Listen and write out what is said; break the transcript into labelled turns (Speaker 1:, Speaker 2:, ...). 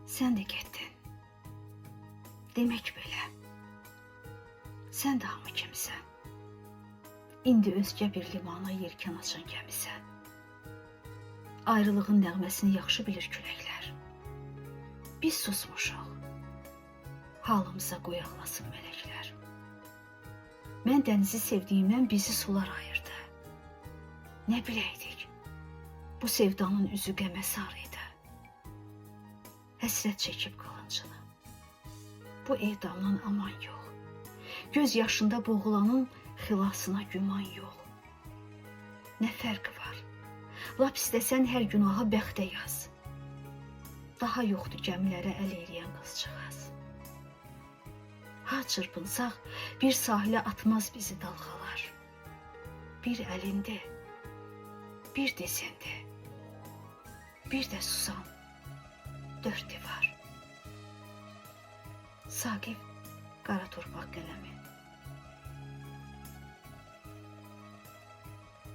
Speaker 1: Sən də getdin. Demək belə. Sən də hamı kimisən. İndi özgə bir limana yelkən açan gəmisən. Ayrılığın nəğməsini yaxşı bilir küləklər. Biz susmuşuq. Halımıza qoy ağlasın mələklər. Mən dənizi sevdiyimdən bizi sular ayırdı. Nə biləydik, bu sevdanın üzü qəmə sarı idi. Həsrət çəkib qılıncını. Bu edamdan aman yox. Göz yaşında boğulanın xilasına güman yox. Nə fərqi var? Lap istəsən hər günahı bəxtə yaz. Daha yoxdur gəmilərə əl eləyən qızcığaz. Ha çırpınsaq, bir sahilə atmaz bizi dalğalar. Bir əlində, bir dizində, bir də susan dörd divar. Saqib Qara Torpaq qələmi.